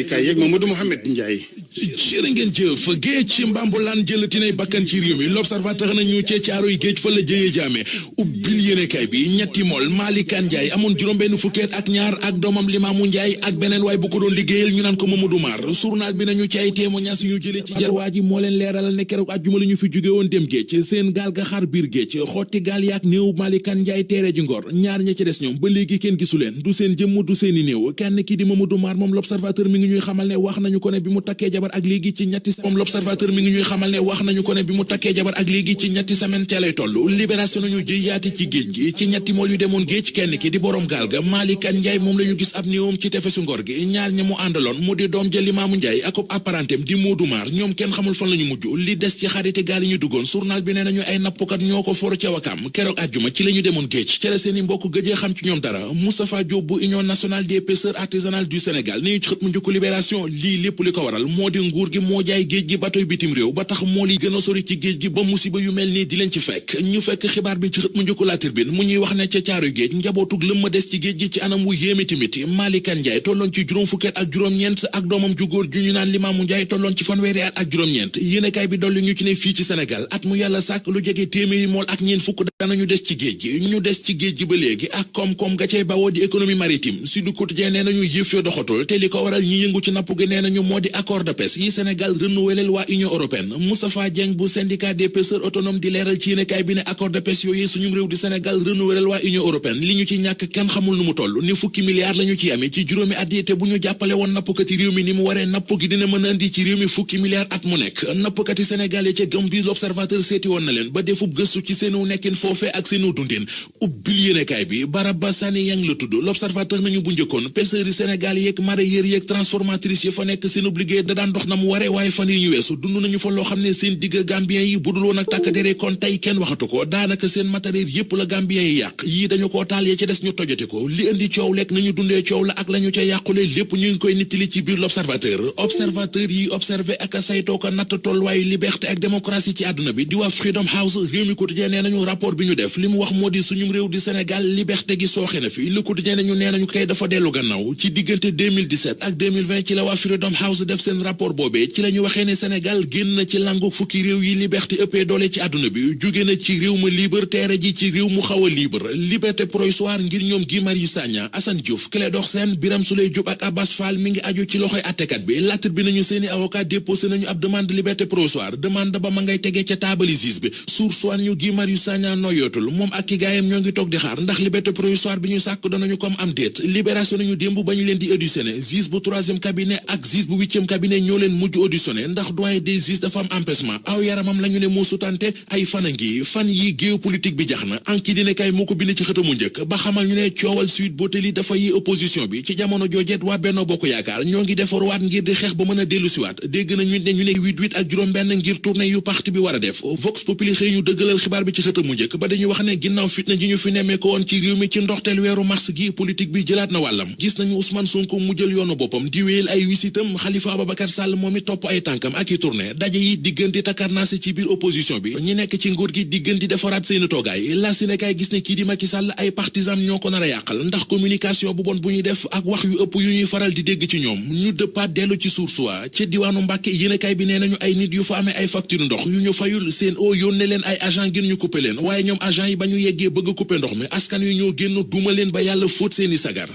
yéenekaay yeeg Mamadou Mouhamed Ndiaye. jërë ngeen jëf géej ci mbambulaan jëlati nay bakkan ci réew mi l'observateur nañu ci caaroy géej fa la jëyee jaame ubbil yéenekaay bi ñetti mool Malikan Ndiaye amoon juróom-benn fukkeet ak ñaar ak doomam Limaamu Ndiaye ak beneen waay bu ko doon liggéeyal ñu naan ko Mamadou Mar journal bi nañu ci ay témoignage ñu jëlee ci jarwaa ji moo leen leeralal ne keroog àjjuma la ñu fi jóge woon dem géej seen gaal ga xar biir géej xotti gaal yaak néew Malikan Ndiaye teere ji ngor ñaar ña ci des ñoom ba léegi kenn gisu leen du seen jëmm du seeni néew kenn ki di Mamadou Mar moom l'observateur mi ngi ñuy xamal ne wax nañu ko ne bi mu takkee jabar ak léegi ci ñetti semaine ca lay toll libération nañu jëy yaati ci géej gi ci ñetti mool yu demoon géej kenn ki di borom gaal ga Malikan Ndiaye moom la ñu gis ab néewam ci tefesu ngor gi ñaar ña mu àndaloon mu di doom ja Limaamu Ndiaye ak apparentem di Modou Mar ñoom kenn xamul fan la ñu mujj li des ci xariti gaal yi ñu duggoon journal bi nee nañu ay nappkat ñoo ko for ca Wakam keroog àjjuma ci la ñu demoon géej ca la seeni mbokk gëjee xam ci ñoom dara Moustapha Diop bu Union nationale des pêcheurs artisanales du Sénégal ni ñu ci xët mu njëkk libération lii lépp li ko waral moo di nguur gi moo jaay géej gi batoy bitim réew ba tax mool yi gën a sori ci géej gi ba musiba yu mel nii di leen ci fekk ñu fekk xibaar bi ci xët mu njëkk La Tribune mu ñuy wax ne ca caaroy géej njabootug lëm ma des ci géej gi ci anam wu yéeme tamit Malikan Ndiaye tolloon ci juróom fukkeet ak juróom-ñeent ak doomam ju góor ju ñu naan Limaamu Ndiaye tolloon ci fanweeri at ak juróom-ñeent yéenekaay bi dolli ñu ci ne fii ci Sénégal at mu yàlla sàkk lu jege téeméeri mool ak ñeen fukk danañu des ci géej gi ñu des ci géej gi ba léegi ak koom-koom ga cay bawoo di économie maritime Sud Quotidien nee nañu yëf yo doxatul te li ko waral ñi yëngu ci napp gi nee nañu moo di accord de pêche yi Sénégal renouvelé waa Union européenne Moustapha Dieng bu syndicat des pêcheurs autonomes di leeral ci yéenekaay bi ne accord de pêche yooyu suñu réew di Sénégal renouvelé waa Union européenne li ñu ci ñàkk kenn xamul nu mu toll ni fukki milliards lañu ci amee ci juróomi at yi te bu ñu jàppale woon nappkati réew mi ni mu waree napp gi dina mën a indi ci réew mi fukki milliards at mu nekk nappkati Sénégal yi ca Gambie l'observateur seeti woon na leen ba defub gëstu ci seenu nekkin foofe ak seenu dundin ubbil yéenekaay bi Baraba Sani Yang la tudd l'observateur nañu bu njëkkoon pêcheurs yi Sénégal yeeg mareyeurs yeeg transformatrices yi fa nekk seenub liggéey da daan dox na mu waree waaye fan yi ñu weesu dund nañu fa loo xam ne seen digg Gambien yi budul woon ak tàkk dere kon tey kenn waxatu ko daanaka seen matériel yépp la Gambien yi yàq yii dañu koo taal yee ci des ñu tojate ko li indi coow lekk nañu dundee coow la ak la ñu ca yàqule lépp ñu ngi koy nittali ci biir l'observateur yi observé ak a saytoo ko natt tolluwaayu liberté ak démocratie ci àdduna bi di waa Freedom House réew mi quotidien nee nañu rapport bi ñu def li mu wax moo di suñum réew di Sénégal liberté gi sooxe na fi le quotidien nañu nee nañu kay dafa dellu gannaaw ci diggante 2017 ak 2020 ci la waa Freedom House def seen rapport boobee ci la ñu waxee ne Sénégal génn na ci langu fukki réew yi liberté ëppee doole ci àdduna bi jóge na ci réew ma libre teere ji ci réew mu xaw a libre liberté provisoire ngir ñoom Guy Marius Sagna Assane Diouf Clédor Sène Birame Souleye Diop ak Abbas Fall mi ngi aju ci loxoy attekat bi La Tribune bi nañu seeni avocat déposé nañu ab demande de liberté provisoire demande ba ma ngay tegee ca taabali juge bi source waan ñu Guy Marius Sagna noyootul moom ak ki gaayam ñoo ngi toog di xaar ndax liberté provisoire bi ñu sàkk danañu comme am déet libération nañu démb ba ñu leen di auditionné juge bu 3e cabinet ak juge bu 8e cabinet ñoo leen mujj auditionné ndax doyen des juges dafa am empêchement aw yaramam lañu ne moo sutante ay fan a ngi fan yi géopolitique bi jax na anki dina kay moo ko bind ci xëtamu njëkk ba xamal ñu ne coowal Sweet Beauté li dafa yi opposition bi ci jamono joojeet waa Benno Bokk Yaakaar ñoo ngi defarwaat ngir di xeex ba mën a dellu siwaat dégg nañu ne ñu ne 8-8 ak juróom-benn ngir tournée yu parti bi war a def Vox Populi xëy ñu dëggalal xibaar bi ci xëtamu njëkk ba dañuy wax ne ginnaaw fitna ji ñu fi nemmee ko woon ci réew mi ci ndoxteel weeru mars gi politique bi jëlaat na wàllam gis nañu Ousmane Sonko mu jël yoonu boppam di wéyal ay wisitam Khalifa Ababacar Sall moom it topp ay tànkam ak i tournée daje yi diggan di takarnaase ci biir opposition bi ñi nekk ci nguur gi diggan di defaraat seeni toogaay la Sénégal gis ne kii di Macky Sall ay partisans ñoo ko nar a yàqal ndax communication bu bon bu ñuy def ak wax yu ëpp yu ñuy faral di dégg ci ñoom ñu dëppaat dellu ci source wa ca diwaanu Mbàkke yéenekaay bi nee nañu ay nit yu fa amee ay facture ndox yu ñu fayul seen o yónnee leen ay agent ngir ñu couper leen waaye ñoom agent yi ba ñu yeggee bëgg couper ndox mi askan yu ñoo génn duma leen ba yàlla fóot seeni sagar